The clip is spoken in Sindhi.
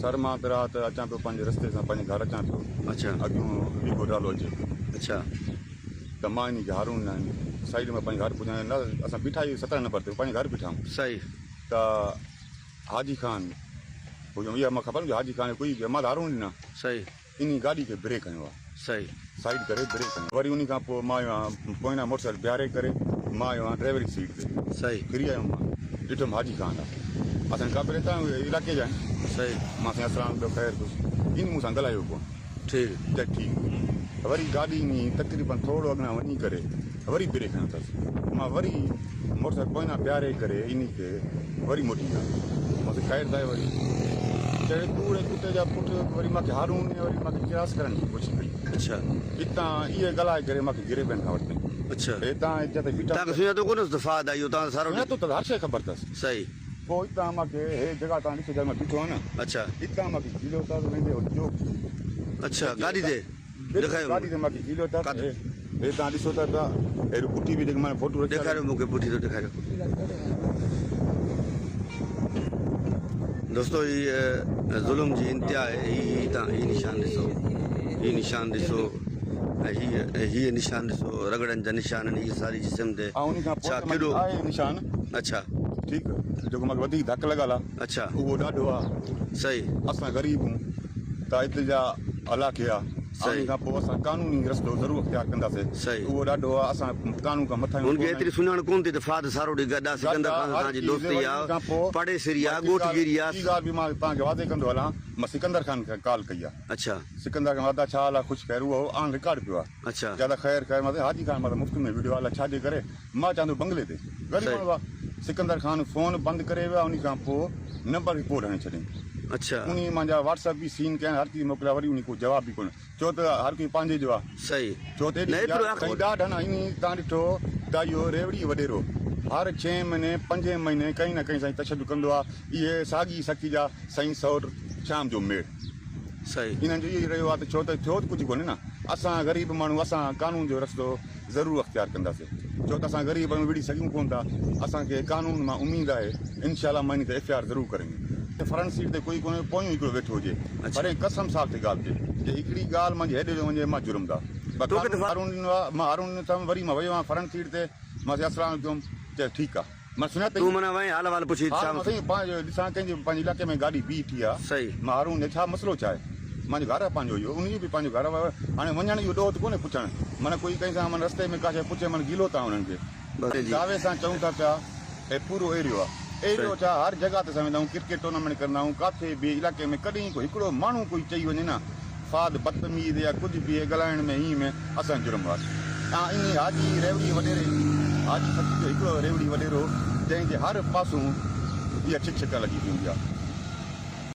سر مان ته رات اچان پيو پنهنجي رستي سان پنهنجي گهر اچان پيو. اڇا. اڳيون ويگو ڊالو اچي پيو. اڇا. ته مان انهي کي هارون ڏنا آهن. سائيڊ ۾ پنهنجي گهر پڄان نه اسان بيٺا ئي 17 نمبر تي پنهنجي گهر بيٺا آهيون. صحيح. ته حاجي خان هجي اها مان خبر نه حاجي خان ڪوئي به مان ته هارون ڏنا. صحيح. انهي گاڏي کي بريڪ هنيو آ. صحيح. سائيڊ ڪري بريڪ هنيو. وري انهي کان پوء مان آيو آهيان پوئنا موٽر سائيڪل بيهاري ڪري مان آيو آهيان ڊرائيوري سيٽ تي. صحيح. ڦري آيو مان ڏٺم حاجي خان آ. اسان قابل هتان علائقي جا آهن. صحيح. مان سائين السلام ٻيو خير خوش. انهي مون سان ڳالهايو ڪونه. ٺيڪ. چئي ٺيڪ. وري گاڏي انهي تقريبن ٿورو اڳنا وڃي ڪري وري بريڪ هنيو اٿس. مان وري موٽر سائيڪل پوئنا بيهاري ڪري انهي کي وري موٽي ويا. مان چيو خير ته آهي وري چئي ڪوڙي ڪتي جا پٽ وري مان کي هارون ڏني وري مان کي ڪراس ڪرڻ جي ڪوشش ڪئي. اڇا. اتان اهي ڳالهائي ڪري مان کي گريبان کان ورتائين. اڇا. هتان جتي بيٺا تان کي سڃاتو ڪونه هوس ته فهد آهي اهو تان سارو سڃاتو ته هر شيء خبر اٿس. صحيح. پوء اتان مان کي هي جڳهه تان ڏسو جنهن مان بيٺو آهيان نه. اڇا. اتان مان کي جهيلو اٿس ويندي هو چوڪ. اڇا گاڏي تي. بلڪل گاڏي تي مان کي جهيلو اٿس. ڪاٿي؟ هي تان ڏسو ٿا پيا هيرو پٺي به جيڪي مان فوٽو رکيا ڏيکاريو مونکي پٺي ٿو ڏيکاريو دوستو هي ظلم جي انتها آهي هي تان هي نشان ڏسو هي نشان ڏسو ۽ هي هي نشان ڏسو رگڙن جا نشان آهن هي ساري جسم تي ۽ ان کان پوء ڇا ڪيڏو آهي نشان اڇا ٺيڪ جيڪو مونکي وڌيڪ ڌڪ لڳل آهي اڇا اهو ڏاڍو آهي صحيح اسان غريب هون ته التجا الله کي آ صحيح. ان کان پوء اسان قانوني رستو ضرور اختيار ڪنداسين. صحيح. اهو ڏاڍو آ اسان قانون کان مٿاهيون هن کي ڪونه ايتري آهيون. سڃاڻ ڪونه ٿي ته فهد سارو ڏينهن گڏ آ، سڪندر گڏ آ خان سان هر توهان جي چيز دوستي وري آ، ان کان پوء پاڙيسري مان آ، هڪ ڳوٺ ڳالهه گيري آ. ٻي ڳالهه به مان توهان کي واضح ڪندو هلان مان سڪندر خان کي ڪال ڪئي آ. اڇا. سڪندر خان ادا ڇا حال آ خوش خير اهو آن رڪارڊ پيو آ. اڇا. چي ادا خير خير مان چيو حاجي خان مان ته مفت ۾ ويڊيو الا ڇا جي ڪري مان چوان ٿو بنگلي تي غريب صحيح. ماڻهو آ سڪندر خان فون بند ڪري ويو آ انهي کان پوء نمبر به ڪوڊ هڻي ڇڏيائين. اڇا. انهي منهنجا واٽس ايپ به سين ڪيا هر چيز موڪليا وري انهي ڪو جواب به ڪونه. ڇو ته هر ڪوئي پنهنجي جو آ. صحيح. ڇو ته نه ايترو ايڏي سائين ڏاڍ نه انهي تان ڏٺو ته اهو ريوڙي وڏيرو هر ڇهين مهيني پنجين مهيني ڪنهن نه ڪنهن سائين تشدد ڪندو آ. اهي ساڳي سکي جا سائين سئوٽ شام جو ميڙ. صحيح. انهن جو اهو ئي رهيو آ ته ڇو ته ٿيو ته ڪجهه ڪونهي نه. اسان غريب ماڻهو اسان قانون جو رستو ضرور اختيار ڪنداسين ڇو ته اسان غريب آهيون وڙهي سگهيون ڪونه ٿا اسان کي قانون مان اميد آهي انشاء الله مان انهي تي ايف I R ضرور ڪرائيندم. فرنٽ سيٽ تي ڪوئي ڪونه پويون هڪڙو ويٺو هجي پرين قسم صاحب تي ڳالهه ٿئي جي هڪڙي ڳالهه منهنجي هيڏي جو وڃي مان جرم دا قانون هارون ڏنو آهي مان هارون ڏنو اٿم وري مان ويو آهيان فرنٽ سيٽ تي مان چيو السلام عليڪم چيو ٺيڪ آهي مان سڃاتئي تون معنيٰ وئين حال احوال پڇي ها ڇا مان سائين پنهنجو ڏسان ڪنهن جي پنهنجي علائقي ۾ گاڏي بيٺي آ صحيح مان هارون چيو ڇا مسئلو ڇا آهي مانجو گهر آ پنهنجو اهو انهي جو به پنهنجو گهر آ هاڻي وڃڻ اهو ڏوهه ته ڪونهي پڇڻ معنيٰ ڪوئي ڪنهن سان معنيٰ رستي ۾ ڪا شيء پڇي معنيٰ گيلو ٿا انهن کي بس جي دعوي سان چئون ٿا پيا هي پورو ايريو آ ايريو صحيح ڇا هر جڳهه تي اسان ويندا آهيون ڪرڪيٽ ٽورنامينٽ ڪندا آهيون ڪاٿي به علائقي ۾ ڪڏهن ڪو هڪڙو ماڻهو ڪوئي چئي وڃي نه فاد بدتميز يا ڪجهه به ڳالهائڻ ۾ هين ۾ اسان جرم هئاسين. انهي حاجي ريوڙي وڏيري جي حاجي سچي جو هڪڙو ريوڙي وڏيرو جنهن جي هر پاسون اها ڇڪ ڇڪان لڳي پئي هوندي آهي.